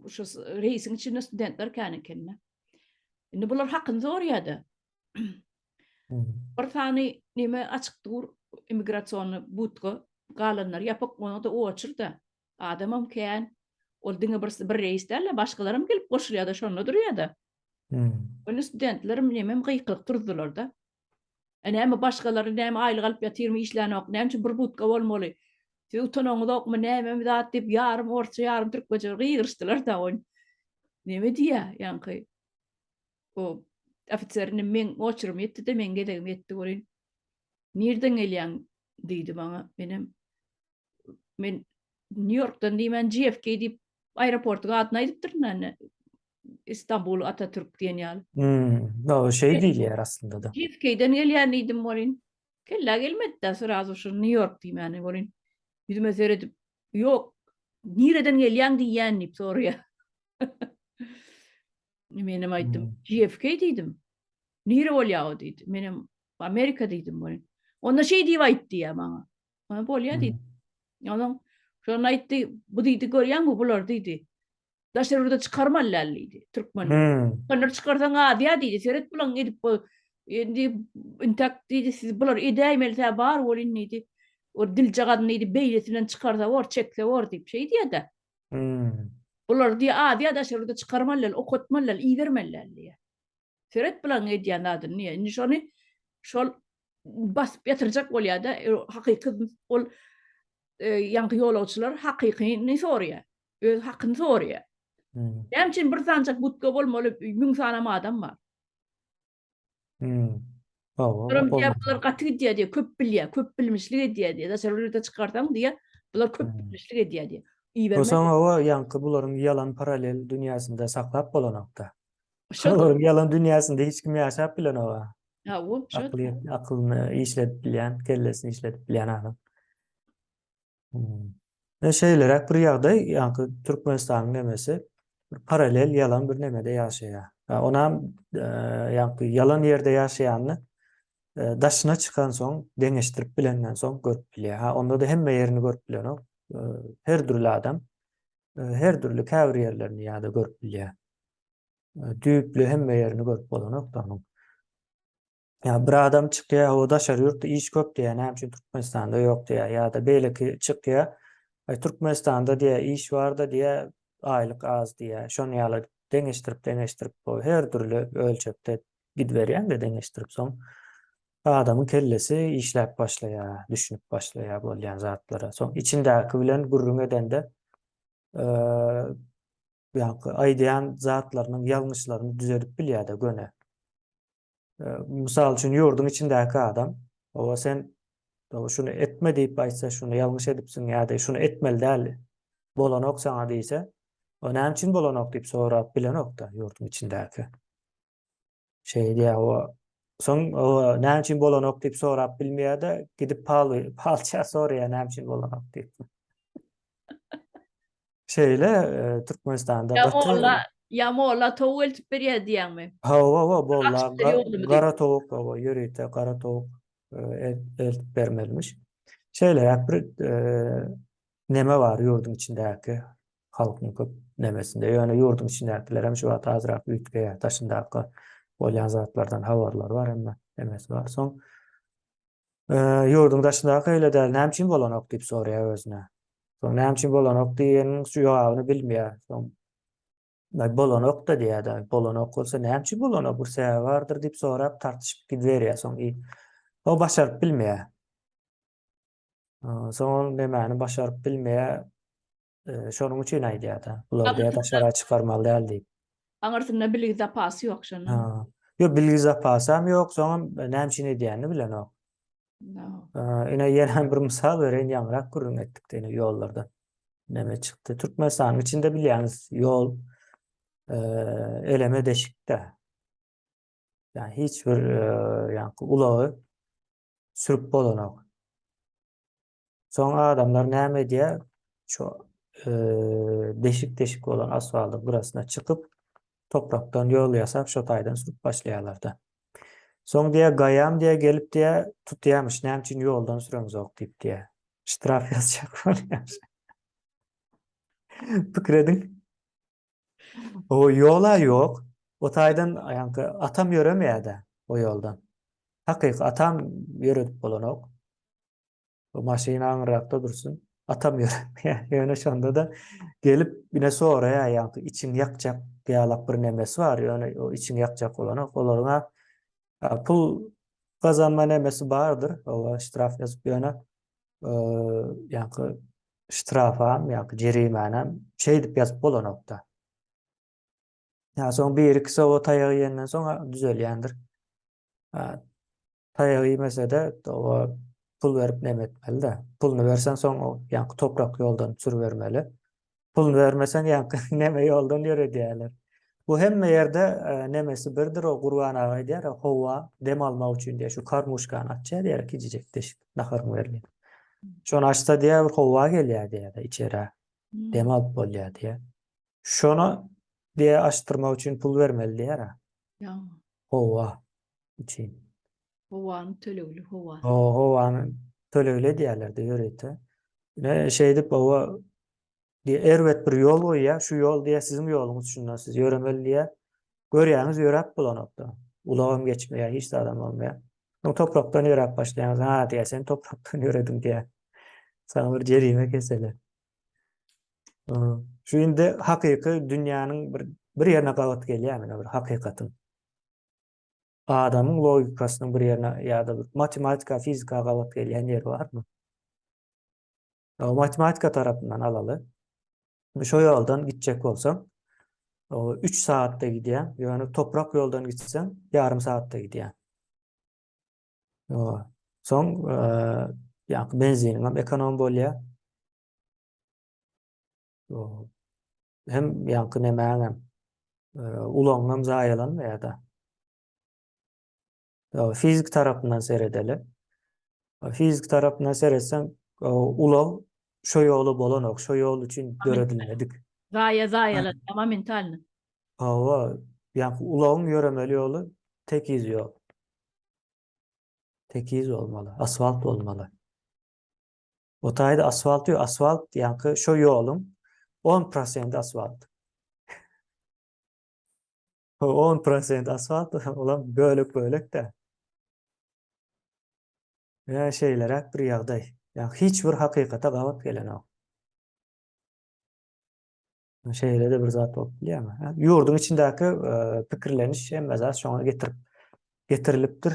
Speaker 1: Şu reýsiň içinde studentler kän eken. Indi bular hakyny soraýar-da. Bir sany neme açyk dur, immigrasiony budka, galanlary ýapyk, ona-da oçur-da. Adamam kän. Ol diňe bir bir reýs däl-de, başgalaram gelip goşulýar-da, şonda durýar-da. Indi studentlerim nemem gykylyk turdular-da. E näme başgalary näme aýlyk alyp ýatyrmy işlänok, näme üçin bir budka bolmaly? Siz utanaňyzokmy nämemi zat diýip ýarym orsça ýarym türkmençe gygyryşdylar-da ony. Neme diýýä ýaňky o ofiser indi meň oçurym ýetdi-de meň gezegim ýetdi welin nirden gelýäň diýdi maňa. Menem men Nýu-Ýorkdan diýmän JFK diýip aeroportyň adyny aýdypdyryn indi. Istanbul Atatürk diýen ýaly.
Speaker 2: Hmm, o şeý diýilýär aslynda-da.
Speaker 1: JFK-den gelýän diýdim welin. Kellä gelmedi-de srazu şu Nýu-Ýork diýmäni welin. Ýüzüme seredip, ýok, nireden gelýäň diýýän diýip soraýar. Menem aýtdym, hmm. JFK diýdim. Nire bolýar o diýdi. Menem Amerika diýdim welin. Onda şeý diýip aýt diýýär maňa. Ona bolýar diýdi. Onuň şonda aýtdy, bu diýdi görýäňmi bular diýdi. Daşary ýurda çykarmaly däl diýdi türkmen. Hmm. Türkmenler çykarsaň azýa diýdi. Seret bulaň edip bu indi intak diýdi siz bular edäýmeli bar bolyn diýdi. O diljagazyny diýdi beýlesinden çykarsa bor, çekse bor diýip şeý diýýär-de.
Speaker 2: Hmm.
Speaker 1: Bular diýýär azýa daşary ýurda çykarmaly däl, okatmaly däl, ibermeli däl diýýär. Seret bulaň edýän zadyny diýýär. Indi şony şol basyp ýatyrjak bolýar-da, e, hakyky ol e, ýaňky ýolagçylar hakykyny soraýar. Öz hakyny soraýar.
Speaker 2: Hmm.
Speaker 1: Näme üçin bir sanjak budka bolmaly, müň sanam adam bar.
Speaker 2: Hmm. Hawa,
Speaker 1: Bular
Speaker 2: bolmaz.
Speaker 1: bular gaty gidýär diýýär, köp bilýär, köp bilmişlik edýär diýýär. Daşary ýurda çykarsaň diýýär, bular köp
Speaker 2: Hmm.
Speaker 1: bilmişlik edýär diýýär. Ibermez.
Speaker 2: Bolsaň hawa, ýaňky bularyň ýalan paralel dünýäsinde saklap bolanokda.
Speaker 1: Şo
Speaker 2: Olaryň ýalan dünýäsinde hiç kim ýaşap bilenok-a.
Speaker 1: Hawa, şo.
Speaker 2: Akyly, akylyny işledip bilýän, kellesini işledip bilýän adam. Hmm. E şeýleräk bir ýagdaý, ýaňky Türkmenistanyň nemesi bir paralel ýalan bir nemede ýaşaýar. Onam e, ýaňky ýalan ýerde ýaşaýanyny e, daşyna çykan soň, deňeşdirip bilenden soň görüp bilýär. Ha, onda da hemme ýerini görüp bilenok. E, her dürli adam her dürli käbir ýerlerini ýa-da görüp bilýär. Düýpli hemme ýerini görüp bolanok da onuň. Ýa bir adam çykýar, o daşary ýurtda iş köp diýýär, näme üçin Türkmenistanda ýok diýýär, ýa-da beýleki çykýar, aý Türkmenistanda diýýär, iş bar-da diýýär, aýlyk az diýýär. Şony ýaly deňeşdirip, deňeşdirip, o her dürli ölçekde gidiberýäň-de deňeşdirip, soň adamyň kellesi işläp başlaýar, düşünip başlaýar bolýan zatlara. Soň içindäki bilen gürrüň edende, ýaňky aýdýan zatlarynyň ýalňyşlaryny düzedip bilýär-de göni. Mysal üçin ýurduň içindäki adam, owa sen şuny etme diýip aýtsa, şuny ýalňyş edipsiň ýa-da şuny etmeli däl, bolanok saňa diýse, o näme üçin bolanok diýip sorap bilenok-da ýurduň içindäki. Şeý diýýär, o soň o näme üçin bolanok diýip sorap bilmeýär-de, gidip pal palça soraýar näme üçin bolanok diýip. Şeýle e, Türkmenistanda
Speaker 1: Ýa
Speaker 2: gaty
Speaker 1: molla, ýa molla towuk eltip berýär diýýäňmi?
Speaker 2: Hawa, hawa, bolla
Speaker 1: Açyp ber ýolumy diýip.
Speaker 2: gara towuk, hawa, ýörite gara towuk e, eltip bermelimiş. Şeýleräk bir e, neme bar ýurduň içindäki halkyň köp. nemesinde. Ýöne ýurduň içindäkiler hem şu wagt azrak üýtgeýär. Daşyndaky bolýan zatlardan habarlary bar hemme nemesi bar. Soň ýurduň daşyndaky öýle däl, näme üçin bolanok diýip soraýar özüne. Soň näme üçin bolanok diýeniň jogabyny bilmeýär. Soň Aý bolanok-da diýýär-de, bolanok bolsa näme üçin bolanok, bir sebäbi bardyr diýip sorap tartyşyp gidiberýär. Soň i o başaryp bilmeýär. Soň ol nemäni başaryp bilmeýär, şonuň üçin aýdýar-da. Bular diýýär daşara çykarmaly däl diýip.
Speaker 1: Aňyrsynda bilgi zapasy ýok şonuň.
Speaker 2: Ha. Ýok, bilgi zapasam ýok, soňam näme üçin edýänini bilenok. Ine ýene bir mysal bereýin, ýaňyrak gürrüň etdik ine ýollarda. Neme çykdy? Türkmenistanyň içinde bilýäňiz, ýol eleme deşikde. Ýani hiç bir ýaňky ulagy sürüp bolanok. Soň adamlar näme edýär? Şu deşik-deşik bolan asfaltyň gyrasyna çykyp, toprakdan ýol ýasap, şo taýdan sürüp başlaýarlar-da. Soň diýýär, gaýam diýýär, gelip diýýär, tutýarmyş, näme üçin ýoldan süreňzok diýip diýýär. Ştraf ýazjak bolýar. Pikir ediň. O ýola ýok. O taýdan ýaňky atam ýöremeýär-de o ýoldan. Hakyky atam ýöredip bolanok. Bu maşyn aňyrrakda dursun. Atam ýöremeýär. Ýöne şonda-da gelip ine soraýar, ýaňky içiň ýakjak ýalak bir nemesi bar, ýöne o içiň ýakjak bolanok. Olaryň a pul gazanma nemesi bardyr. Owa ştraf ýazyp ýöne ýaňky ştrafam, ýaňky jerimänem şeýdip ýazyp bolanok-da. Ýa soň bir-iki sowa taýak iýenden soň düzelýändir. Taýak iýmese-de, oba pul berip neme etmeli-de. Puluny berseň soň o ýaňky toprak ýoldan sürübermeli. Puluny bermeseň ýaňky neme ýoldan ýöredýärler. Bu hemme ýerde nemesi birdir, o Gurban aga aýdýar, howa dem almak üçin diýýär, şu karmuşkany açýar diýýär, kiçijek deşik, naharyň berilýän. Şony açsa diýýär, bir howa gelýär diýýär içerä. Dem alyp bolýar diýýär. Şony diýýär açdyrmak üçin pul bermeli diýýär.
Speaker 1: Ýa.
Speaker 2: Howa üçin.
Speaker 1: Howany tölegli howa.
Speaker 2: Howany tölegli edýärler-de ýörite. Ine şeýdip howa diýe erbet bir ýol goýýar. Şu ýol diýe siziň ýoluňyz şundan siz ýöremeli diýe. Görýäňiz ýöräp bolanokda. Ulagam geçmeýär, hiç zadam bolmaýar. Soň toprakdan ýöräp başlaýaňyz. Ha diýe sen toprakdan ýörediň diýe. Saňa bir jerime keseli. Şu indi hakyky dünýäniň bir bir ýerine gabat gelýär ine bir hakykatyň. Adamyň logikasynyň bir ýerine ýa-da bir matematika, fizika gabat gelýän ýeri barmy? Matematika tarapyndan alaly. Şo ýoldan gitjek bolsaň, 3 saatda gidýäň, ýöne toprak ýoldan gitseň, ýarym saatda gidýäň. Soň ýa benziniň hem ekonom bolýar. Hem ýaňky nemäň hem ulagyň hem zaýalanmaýar-da. Fizik tarapyndan seredeli. Fizik tarapyndan seretseň, ulag şo ýola bolanok, şo ýol üçin döredilmedik.
Speaker 1: Zaýa zaýalanýar momentalny.
Speaker 2: Hawa, ýaňky ulagyň ýöremeli ýoly tekiz ýol. Tekiz bolmaly, asfalt bolmaly. O taýda asfalt ýok, asfalt ýaňky şo ýoluň 10 prosenti asfalt. 10 prosent asfalt, olam bölek-bölek-de. Ýa şeýleräk bir ýagdaý. Ýa hiç bir hakykata gabat gelenok. Şeýle-de bir zat bolup bilýärmi? Ýurduň içindäki e, pikirleniş hemme zat şoňa getirip getirilipdir.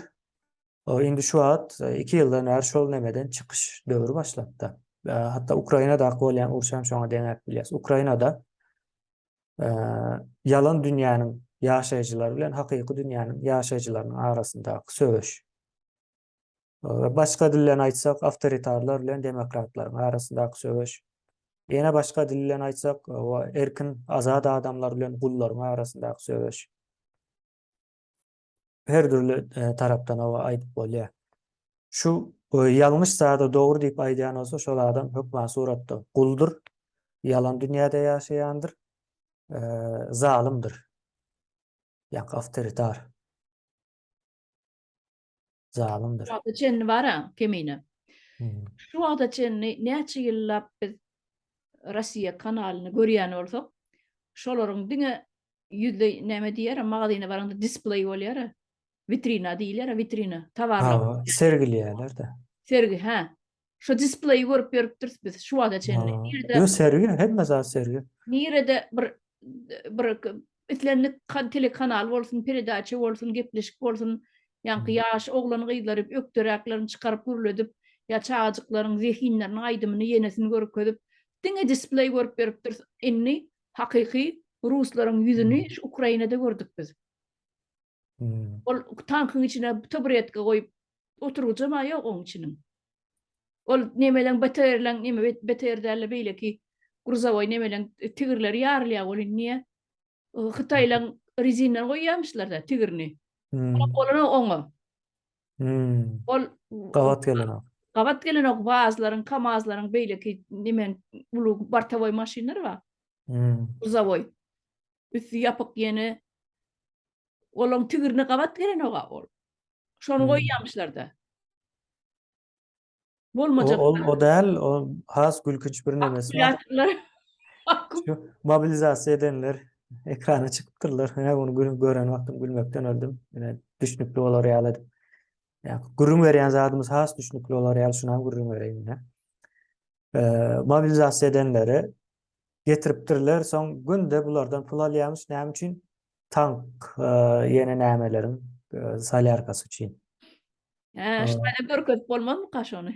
Speaker 2: O indi şu wagt 2 e, ýyldan bäri şol nemeden çykyş döwri başlapdy. E, hatda Ukrainadaky bolýan uruş hem şoňa deňäp bilýäs. Ukrainada e, ýalan dünýäniň ýaşaýjylary bilen hakyky dünýäniň ýaşaýjylarynyň arasyndaky söweş. Başga dilden aýtsak, awtoritarlar bilen demokratlaryň arasyndaky söweş. Ýene başga dilden aýtsak, erkin, azat adamlar bilen gullaryň arasyndaky söweş. Her dürli e, tarapdan owa aýdyp bolýar. Şu e, ýalňyş zada dogry diýip aýdýan bolsa, şol adam hökman suratda guldur, ýalan dünýäde ýaşaýandyr, e, zalymdyr. Ýa awtoritar. Zalymdyr.
Speaker 1: Şu wagta çenli bar-a, Kemine. Şu wagta çenli näçe ýyllap biz Rossiýa kanalyny görýän bolsak, Şolaryň diňe ýüzde näme diýýär, magazyna baraňda displeý bolýar. Witrina diýilýär, witrina. Towarlar.
Speaker 2: Hawa, sergileýärler-de.
Speaker 1: Sergi, hä. Şo displeýi görüp ýörüpdiris biz şu wagta çenli. Nirede
Speaker 2: Ýok, sergi, hemme zat sergi.
Speaker 1: Nirede bir bir islendik telekanal bolsun, peredaça bolsun, gepleşik bolsun, ýaňky ýaş oglan-gyzlary ökderäklerini çykaryp gürledip, ýa çagajyklaryň zehinleriniň aýdymyny ýenesini görkezip, diňe displeý görüp ýörüpdiris. Indi hakyky ruslaryň ýüzüni şu Ukrainada gördük biz. Ol tankyň içine taburetka goýup oturgyjam-a ýok oň içiniň. Ol nemeleň BTR-leň neme BTR däl-de beýleki gruzowoý nemeleň tigirleri ýarylýar welin niýe? Hytaýlaň rezinden goýýarmyşlar-da tigrini. Olam bolanok oňa. Ol
Speaker 2: gabat gelenok.
Speaker 1: Gabat gelenok WAZ-laryň, KAMAZ-laryň beýleki nemen uly bortowoý maşynlar bar. Gruzowoý. Üsti ýapyk ýene Olaň tigirine gabat gelenok-a ol. Şony goýýamyşlar-da. Bolmajak.
Speaker 2: Ol o däl, o has gülkünç bir nemesi bar. Şu mobilizasiýa edenler ekrana çykypdyrlar. Ine ony gören wagtym gülmekden öldüm. Ine düşnükli bolar ýaly edip. Ýa gürrüň berýän zadymyz has düşnükli bolar ýaly şunam gürrüň bereýin ine. Mobilizasiýa edenleri getiripdirler. Soň günde bulardan pul alýarmyş. Näme üçin? Tank ýene nämeleriň solýarkasy üçin.
Speaker 1: Hä, şu taýda görkezip bolmazmyka şony?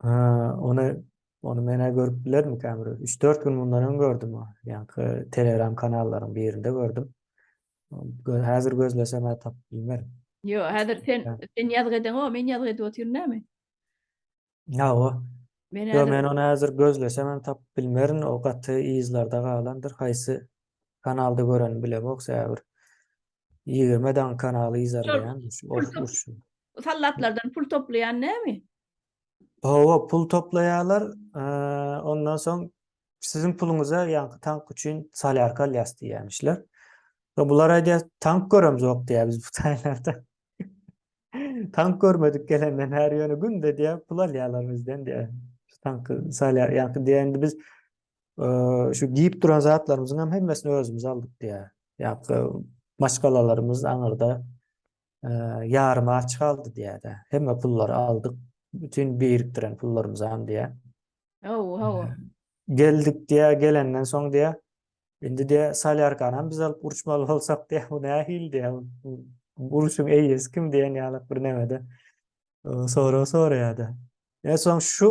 Speaker 2: Ha, ony ony men-ä görüp bilermikäm bir 3-4 gün mundan öň gördüm. Ýaňky Telegram kanallaryň birinde gördüm. Häzir gözlesem-ä tapyp bilmerin.
Speaker 1: Ýok, häzir sen sen ýazgy edeňok, men ýazgy edip otyryn näme?
Speaker 2: Hawa. Men Ýok, men ony häzir gözlesem hem tapyp bilmerin. O gaty yzlarda galandyr. Haýsy kanalda görenimi bilemok, sebäbi bir 20 daň kanaly yzarlaýan şu ors urşy.
Speaker 1: Sallatlardan pul toplaýan näme?
Speaker 2: Hawa, pul toplaýarlar. Ondan soň siziň puluňyza ýaňky tank üçin solýarka alýas diýýärmişler. Bular aýdýar, tank göremzok diýýär biz bu taýlarda. Tank görmedik gelenden bäri ýöne günde diýýär pul alýarlar bizden diýýär. Şu tanky salýar ýaňky diýýär indi biz şu giýip duran zatlarymyzyň hem hemmesini özümiz aldyk diýýär. Ýaňky maşgalalarymyz aňyrda ýarym aç galdy diýýär-de. Hemme pullary aldyk. Bütün birikdiren pullarymyzy hem diýýär.
Speaker 1: Hawa, hawa.
Speaker 2: Geldik diýýär, gelenden soň diýýär, Indi diýýär, solýarkanam biz alyp uruşmaly bolsak diýýär, bu nähili diýýär, uruşyň eýesi kim diýen ýaly bir nemede sorag soraýar-da. Ýa soň şu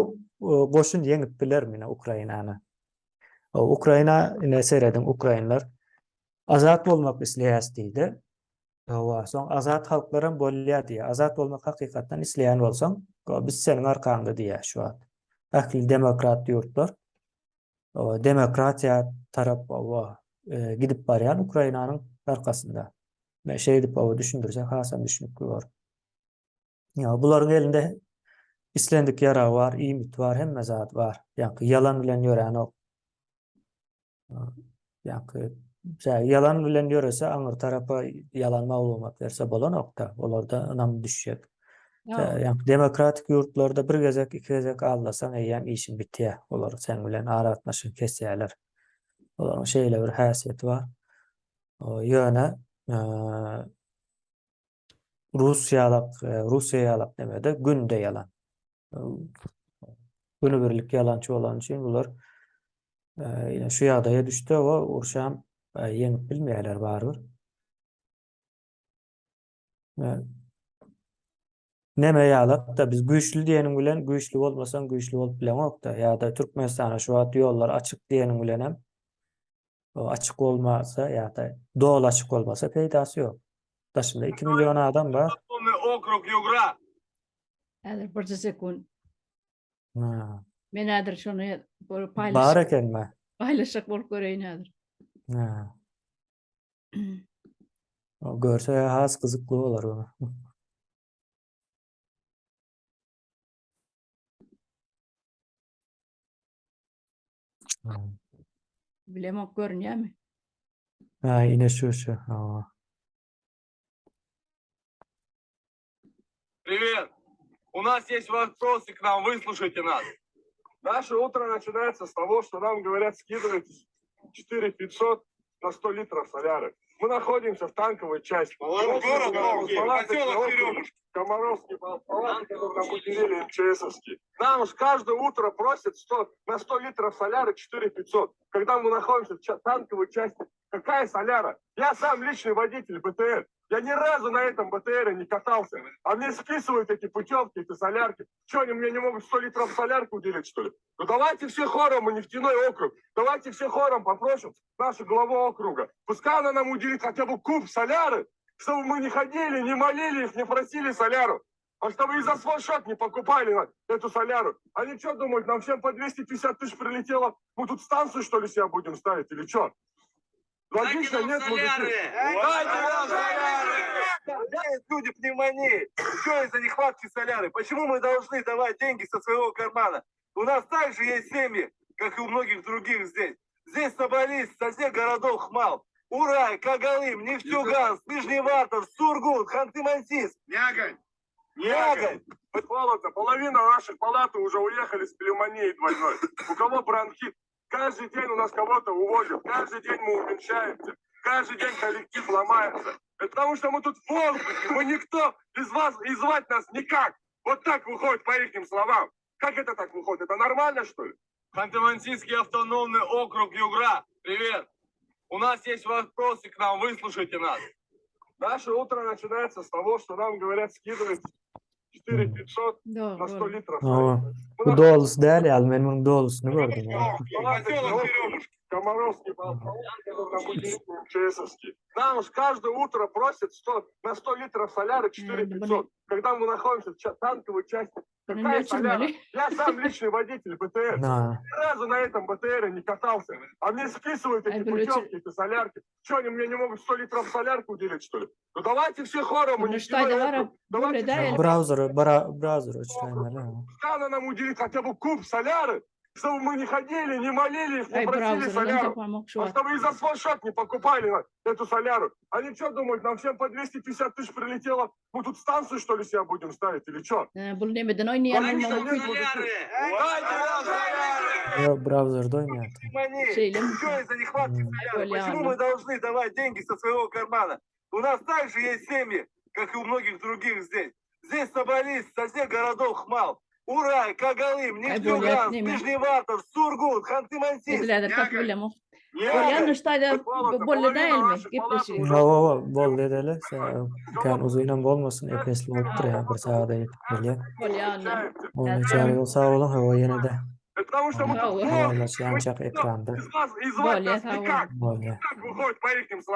Speaker 2: goşun ýeňip bilermi ine Ukrainany? Ukraina ine serediň ukrainler azat bolmak isleýäs diýdi. Hawa, soň azat halklaram bolýar diýýär. Azat bolmak hakykatdan isleýän bolsaň, biz seniň arkaňda diýýär şu wagt. Ähli demokrat ýurtlar demokratiýa tarap hawa gidip barýan Ukrainanyň arkasynda. Men şeýdip hawa düşündirsek hasam düşnükli bolar. Ýa bularyň elinde islendik ýarag bar, iýmit bar, hemme zat bar. Ýa ýalan bilen ýöränok. Ýa-ki ýalan bilen ýörese aňyr tarapa ýalan maglumat berse bolanok-da, olarda ynam düşjek. Ýa demokratik ýurtlarda bir gezek, iki gezek aldasaň eýýäm işiň bitýär. Olar seň bilen aragatnaşygy kesýärler. Olaryň şeýle bir häsiýeti bar. Ýöne Russiýalak, Russiýa ýalak nemede günde ýalan. Günübirlik ýalançy bolany üçin bular ýene şu ýagdaýa düşdi we urşam ýeňip bilmeýärler barybir. Neme ýalak-da biz güýçli diýeniň bilen güýçli bolmasaň güýçli bolup bileňok-da. Ýa-da Türkmenistana şu wagt ýollar açyk diýeniň bilenem açyk bolmasa ýa-da doly açyk bolmasa peýdasy ýok. Daşynda 2 million adam bar.
Speaker 3: Okrug Ýugra.
Speaker 1: Häzir birje sekund. Ha. Men häzir şony
Speaker 2: paýlaşjak. Bar ekenmi?
Speaker 1: Paýlaşjak bolup göreýin häzir.
Speaker 2: Ha. O görse has gyzykly bolar o.
Speaker 1: Bilemok görünýärmi?
Speaker 2: Ha, ine şu şu. Ha.
Speaker 3: Привет! У нас есть вопросы к нам, выслушайте нас. Наше утро начинается с того, что нам говорят, скидывайтесь 4 500.
Speaker 4: на 100 litrов соляры. Мы находимся в танковой части.
Speaker 3: Город Поселок Черемушки.
Speaker 4: Комаровский, палаты, которые нам уделили МЧСовские. Нам уж каждое утро просят 100, на 100 литров соляры 4 500. Когда мы находимся в ча- танковой части, какая соляра? Я сам личный водитель БТР. Я ни разу на этом БТРе не катался. А мне списывают эти путевки, эти солярки. Что, они мне не могут 100 литров солярки уделить, что ли? Ну давайте все хором, мы нефтяной округ. Давайте все хором попросим нашу главу округа. Пускай она нам уделит хотя бы куб соляры, чтобы мы не ходили, не молили их, не просили соляру. А чтобы и за свой счет не покупали на- эту соляру. Они что думают, нам всем по 250 тысяч прилетело? Мы тут станцию, что ли, себя будем ставить или что? Логично, нет, мужики?
Speaker 3: Дайте нам соляры! Болеют люди пневмонией. Все из-за нехватки соляры. Почему мы должны давать деньги со своего кармана? У нас также есть семьи, как и у многих других здесь. Здесь собрались со всех городов Хмал. Урай, Когалым, Нефтеюганск, Нижневартовск, Сургут, Ханты-Мансийск,
Speaker 4: Нягань.
Speaker 3: Нягань.
Speaker 4: Холодно. Половина наших палат уже уехали с пневмонией двойной. У кого бронхит? Каждый день у нас кого-то увозят. Каждый день мы уменьшаемся. Каждый день коллектив ломается. Это потому что мы тут в воздухе. Мы никто из вас и звать нас никак. Вот так выходит по их словам. Как это так выходит? Это нормально, что ли?
Speaker 3: Ханты-Мансийский автономный округ Югра. Привет. У нас есть вопросы к нам, выслушайте нас.
Speaker 4: Наше утро начинается с того, что нам говорят скидывать 4 500 на 100
Speaker 1: Dogry.
Speaker 4: литров.
Speaker 2: Hawa.
Speaker 4: Мы
Speaker 2: Bu dolus däl ýaly, men munuň dolusyny gördüm.
Speaker 3: Поселок Черемушки.
Speaker 4: Комаровский, МЧСовский. Нам уж каждое утро просят 100, на 100 литров соляры 4 500. Когда мы находимся в ча- танковой части,
Speaker 1: Muny
Speaker 4: какая соляра?
Speaker 1: öçürmeli.
Speaker 4: Я сам личный водитель БТР.
Speaker 2: Na,
Speaker 4: Ни разу на этом БТРе не катался. А мне списывают
Speaker 1: Ай,
Speaker 4: эти
Speaker 1: блин,
Speaker 4: путевки, эти солярки. Что, они мне не могут 100 литров солярки уделить, что ли? Ну давайте все хором, мы
Speaker 1: Muny
Speaker 4: нефтяной
Speaker 1: ştaýda
Speaker 4: округ.
Speaker 1: bara
Speaker 4: Давайте
Speaker 1: böyle däl.
Speaker 2: browser, bara, browser öçüräýmeli.
Speaker 4: Пускай она нам уделит хотя бы куб соляры, чтобы мы не ходили, не молили их, не
Speaker 1: Aý
Speaker 4: просили
Speaker 1: browserdan
Speaker 4: соляру.
Speaker 1: tapamok şu
Speaker 4: А
Speaker 1: wagt.
Speaker 4: чтобы и за свой счет не покупали на- эту соляру. Они что думают, нам всем по 250 тысяч прилетело? Мы тут станцию, что ли, себя будем ставить или что?
Speaker 1: Bul nemeden oýnaýan
Speaker 4: Логично,
Speaker 1: bolmagy
Speaker 4: нет,
Speaker 1: mümkin.
Speaker 4: мужики?
Speaker 3: Дайте нам соляры!
Speaker 2: Ýok, browserde oýnaýar.
Speaker 3: Пневмонии.
Speaker 1: Şeýle
Speaker 3: Все из-за нехватки
Speaker 2: М.
Speaker 3: соляры. Почему мы должны давать деньги со своего кармана? У нас также есть семьи, как и у многих других здесь. Здесь собрались со всех городов Хмал. Урай, Когалым, Нефтеюганск,
Speaker 1: neme.
Speaker 3: Нижневартовск, Сургут, Ханты-Мансийск.
Speaker 1: Edilädir tapyp bilemok.
Speaker 4: Нет,
Speaker 1: Bolýan ştaýda bolly dälmi? Gepleşik.
Speaker 2: Hawa, hawa, boldy edeli. Kän uzynam bolmasyn, epesli bolupdyr ýa, bir sagada ýetip gelýär.
Speaker 1: Bolýan.
Speaker 2: Onuň çäre ýol sag boluň, hawa ýene-de
Speaker 4: Это потому что мы тут
Speaker 1: Hawa.
Speaker 4: в воздухе.
Speaker 2: habarlaşýançak ekranda
Speaker 4: Из вас и звать
Speaker 1: Bolýar,
Speaker 4: нас
Speaker 1: sag boluň.
Speaker 4: никак.
Speaker 2: bolýar.
Speaker 4: Так выходит по их словам.